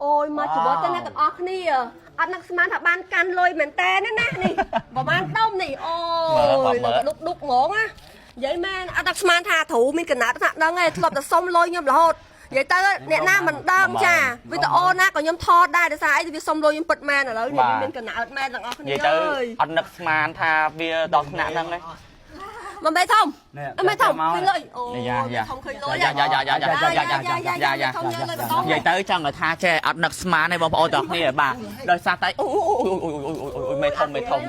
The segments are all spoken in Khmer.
អូយមកជីវិតទៅណាទាំងអស់គ្នាអត់នឹកស្មានថាបានកាន់លុយមែនតើណាណានេះប្រហែលដុំនេះអូយនៅឌុកឌុកហ្មងណានិយាយមែនអត់នឹកស្មានថាគ្រូមានកណាត់ថាដឹងឯងធ្លាប់តែសុំលុយខ្ញុំរហូតនិយាយទៅអ្នកណាមិនដឹងចាវីដេអូណាក៏ខ្ញុំថតដែរដោយសារអីវាសុំលុយខ្ញុំពិតមែនឥឡូវនេះវាមានកណាត់មែនទាំងអស់គ្នា និយាយទៅ អើយ អត់នឹកស្មានថាវាដល់ថ្នាក់ហ្នឹងឯង មកមេធំ នេះ អឺមេធំឃើញលុយអូ យ៉ាយ៉ា ធំឃើញលុយ យ៉ាយ៉ាយ៉ាយ៉ាយ៉ាយ៉ាយ៉ាយ៉ាយ៉ា ធំយកលុយបន្ត និយាយទៅចង់ឲ្យថាចេះអត់នឹកស្មានទេបងប្អូនទាំងគ្នាបាទដោយសារតែអូអូអូអូអូអូអូមេធំមេធំ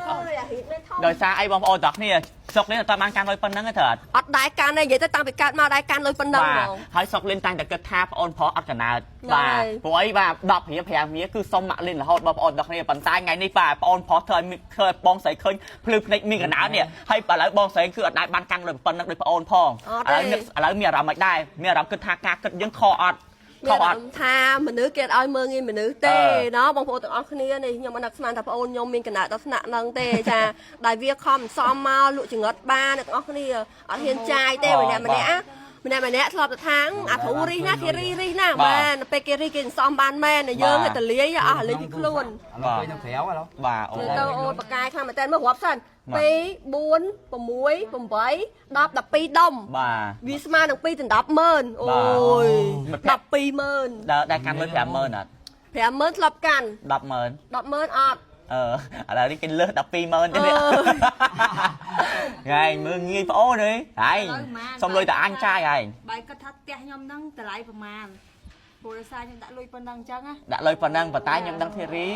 ដោយសារអីបងប្អូនទាំងគ្នាសុកលៀនអត់បានកាន់លុយប៉ុណ្្នឹងទេត្រូវអត់ អត់ដែរកាន់ទេនិយាយទៅតាំងពីកើតមកដែរកាន់លុយប៉ុណ្ណឹង បាទ ហ្មង ហើយសុកលៀនតែងតែគិតថាប្អូនប្រុសអត់កណើត ហ្នឹង បាទ ហើយ ព្រោះអីបាទ10រៀល5រៀលគឺសុំម៉ាក់លៀនរហូតបងប្អូនទាំងគ្នាប៉ុន្តែថ្ងៃនេះបាទប្អូនប្រុសធ្វើឲ្យមានធ្វើឲ្យបងស្រីឃើញភ្លឺភ្នែកមានកណើតនេះហើយឥឡូវបងស្រីគឺអត់ដែរបានកាន់លុយប៉ុណ្្នឹងដូចប្អូនផង អត់ទេ ឥឡូវនឹកឥឡូវមានអារម្មណ៍មិនដែរមានអារម្មណ៍គិតថាការគិតយើងខកអត់ខ មាន កអត់ អារម្មណ៍ថាមនុស្សគេអត់ឲ្យមើលងាយមនុស្សទេ អឺ ណោះបងប្អូនទាំងអស់គ្នានេះខ្ញុំអត់នឹកស្មានថាប្អូនខ្ញុំមានកណើតដល់ថ្នាក់ហ្នឹងទេចាដែលវាខំសំមកលក់ចង្រិតបានអ្នកទាំងអស់គ្នាអត់ហ៊ានចាយទេម្នាក់ម្នាក់ម្នាក់ម្នាក់ធ្លាប់ទៅថាងអាគ្រូរីណាគេរីរីណាមែនពេលគេរីគេសំបានមែនតែយើងតែលាយអស់លាយពីខ្លួន ឥឡូវទៅនៅក្រៅឥឡូវ បាទអូ មើលទៅអូនបកាយខ្លាំងមែនតើមើលរាប់សិន2 4 6 8 10 12ដុំ បាទ វាស្មើនឹង2ដល់100000អូយ បាទ 120,000 ដើរដែរកាន់លុយ50000អត់ 50000ធ្លាប់កាន់ 100000 100000អត់ អឺឥឡូវនេះគេលើស120,000ទេនេះ អើយ ថ្ងៃមើលងាយប្អូនអើយហើយសុំលុយតែអញចាយហើយ បាយគាត់ថាផ្ទះខ្ញុំហ្នឹងតម្លៃប្រមាណព្រោះដោយសារខ្ញុំដាក់លុយប៉ុណ្ណឹងអញ្ចឹងណា ដាក់លុយប៉ុណ្ណឹងប៉ុន្តែខ្ញុំដឹងធីរី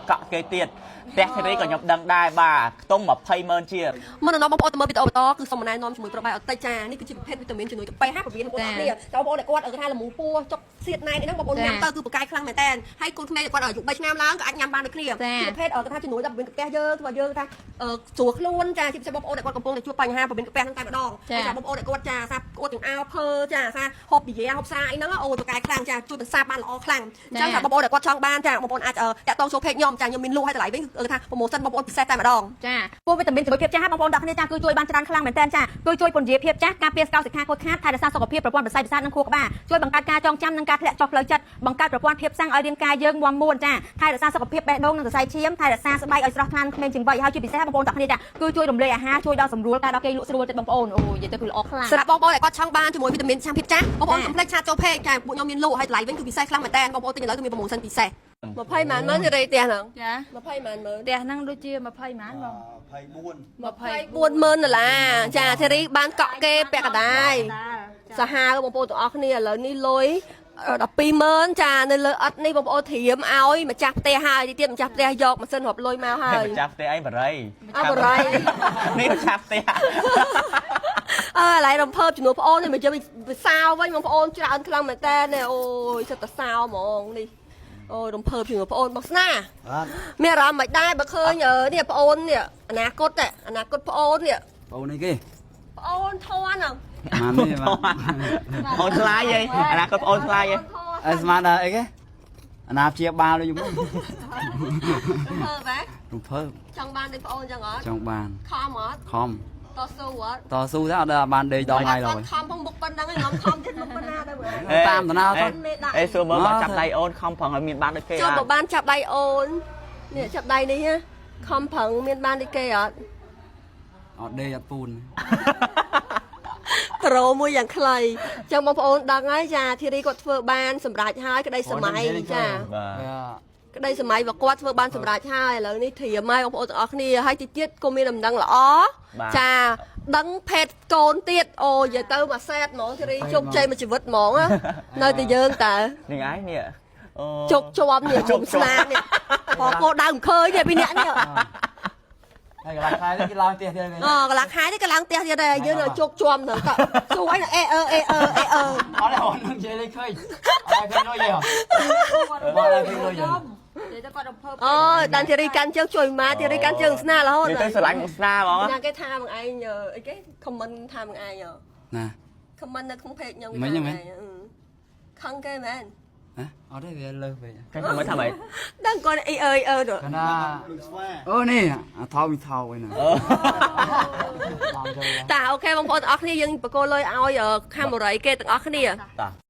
កក់គេទៀតផ្ទះធីរីក៏ខ្ញុំដឹងដែរបាទខ្ទង់200,000ជាង មុននឹងនាំបងប្អូនទៅមើលវីដេអូបន្តគឺសូមណែនាំជាមួយប្រូបាយអូតិចចានេះគឺជាប្រភេទវីតាមីនជំនួយកាហ្វេហាពវៀនបងប្អូនគ្នាបងប្អូនដែលគាត់គេថាលមូពោះចុកសៀតណែនហ្នឹងបងប្អូនញ៉ាំទៅគឺប្រកាយខ្លាំងមែនតើហើយកូនក្មេងគាត់អាយុ3ឆ្នាំឡើងក៏អាចញ៉ាំបានដូចគ្នាជាប្រភេទគេថាជំនួយដល់ពវៀនកាហ្វេយើងធ្វើឲ្យយើងថាស្រួលខ្លួនចាជាពិសេសបងប្អូនដែលគាត់កំពុងតែជួបបញ្ហាពវៀនកាហ្វេហ្នឹងតែម្ដងចាបងប្អូនដែលគាត់ចាសាក្អួតចង្អោភើចាសាហូបប៊ីយ៉ាហូបស្រាអីហ្នឹងអូប្រកាយខ្លាំងចាជួយបន្សាបបានល្អខ្លាំងអញ្ចឹងថាបងប្អូនដែលគាត់ចង់បានចាបងប្អូនអាចតាក់ទងចូល page ខ្ញុំចាខ្ញុំមានលក់ឲ្យតម្លៃវិញគឺថា promotion បងប្អូនពិសេសតែម្ដង ចាពួកវីតាមីនជាមួយភាពចាស់បងប្អូនទាំងគ្នាចាគឺជួយបានច្រើនខ្លាំងមែនតើចាគឺជួយពន្យាភាពចាស់ការពារស្កោសិក្ខាខូចខាតថែរក្សាសុខភាពប្រព័ន្ធប្រសាទប្រសាទនិងខួរក្បាលជួយបង្កើតការចងចាំនិងការធ្លាក់ចុះផ្លូវចិត្តបង្កើតប្រព័ន្ធភាពសាំងឲ្យរាងកាយយើងមាំមួនចាថែរក្សាសុខភាពបេះដូងនិងសរសៃឈាមថែរក្សាស្បែកឲ្យស្រស់ថ្លាក្មេងជាងវ័យហើយជាពិសេសបងប្អូនទាំងគ្នាចាគឺជួយរំលាយអាហារជួយដល់សម្រួលការដល់គេលក់ស្រួលទៀតបងប្អូនអូនិយាយទៅគឺល្អខ្លាំង សម្រាប់បងប្អូនដែលគាត់ចង់បានជាមួយវីតាមីនឆាំភាពចាស់បងប្អូនកុំភ្លេច chat ចូល page ចាពួកខ្ញុំមានលក់ហើយតម្លៃវិញគឺពិសេសខ្លាំងមែនតើបងប្អូនទិញឥឡូវគឺមាន promotion ពិសេស20ម៉ានម៉ឺនរីផ្ទះហ្នឹង ចា 20ម៉ានម៉ឺន ផ្ទះហ្នឹងដូចជា20ម៉ានបង 24 24,000ដុល្លារចាធីរីបានកក់គេពាក់កណ្ដាលសាហាវបងប្អូនទាំងអស់គ្នាឥឡូវនេះលុយ120,000ចានៅលើអត់នេះបងប្អូនត្រៀមឲ្យម្ចាស់ផ្ទះហើយទីទៀតម្ចាស់ផ្ទះយកម៉ាស៊ីនរាប់លុយមកហើយ ម្ចាស់ផ្ទះអីបរិយ អើបរិយ នេះម្ចាស់ផ្ទះ អើឥឡូវរំភើបជំនួសប្អូននេះមកយកវាសោវិញបងប្អូនច្រើនខ្លាំងមែនតើនេះអូយសិតតែសោហ្មងនេះអូយរំភើបជំនួសប្អូនមកស្នា បាទ មានអារម្មណ៍មិនដែរបើឃើញនេះប្អូននេះអនាគតអនាគតប្អូននេះ បងនេះគេ ប្អូនធន់ហ្នឹង ម៉ានេះបាទ ប្អូនថ្លៃហីអនាគតប្អូនថ្លៃហី អីស្មានដល់អីគេអាណាព្យាបាលដូចយំ រំភើបហ៎ រំភើប ចង់បានដូចប្អូនចឹងអត់ ចង់បាន ខំអត់ ខំ តស៊ូអត់ តស៊ូទៅអត់ដល់បានដេកដល់ថ្ងៃឡើយ ខំផងមុខប៉ុណ្ណឹងឯងងំខំទៀតមុខប៉ុណ្ណាដែរមើល តាមដំណើរទៅ អេសួរមើលបើចាប់ដៃអូនខំប្រឹងឲ្យមានបានដូចគេ ចូលបើបានចាប់ដៃអូននេះចាប់ដៃនេះណាខំប្រឹងមានបានដូចគេអត់ អត់ដេកអត់ពូន ប្រូមួយយ៉ាងខ្លីចឹងបងប្អូនដឹងហើយចាធីរីគាត់ធ្វើបានសម្រេចហើយក្តីសម័យចា បាទ ក្តីសម័យរបស់គាត់ធ្វើបានសម្រេចហើយឥឡូវនេះត្រៀមហើយបងប្អូនទាំងអស់គ្នាហើយតិចទៀតក៏មានដំណឹងល្អចាដឹងភេទកូនទៀតអូនិយាយទៅមួយសែតហ្មងធីរីជោគជ័យមួយជីវិតហ្មងណានៅតែយើងតើ នេះឯងនេះអូ ជោគជាប់នេះជុំស្នានេះបងគោដៅមិនឃើញទេពីអ្នកនេះ ហើយកន្លះខែនេះគេឡើងផ្ទះទៀត អូកន្លះខែនេះក៏ឡើងផ្ទះទៀតដែរយើងនៅជោគជាប់ហ្នឹងតសួរអីអេអឺអេអឺអេអឺ អត់ទេអូននឹងនិយាយលេងឃើញអត់ឃើញលុយទេបងអត់ឃើញលុយទេ និយាយទៅគាត់រំភើប អូដានធីរីកាន់ជើងជួយម៉ាធីរីកាន់ជើងស្នារហូត នេះទៅស្រឡាញ់មកស្នាហ្មង ណាគេថាមកឯងអីគេ comment ថាមកឯង ណា comment នៅក្នុង page ខ្ញុំ មិញហ្នឹងមែន ខឹងគេមែន ហ៎អត់ទេវាលើសពេក គេខំមើលថាម៉េច ដឹងគាត់អីអើយអើទៅ កណាអូនេះអាថោមីថោឯណា តា OK បងប្អូនទាំងអស់គ្នាយើងបកគោលុយឲ្យខាងបរិយគេទាំងអស់គ្នា តា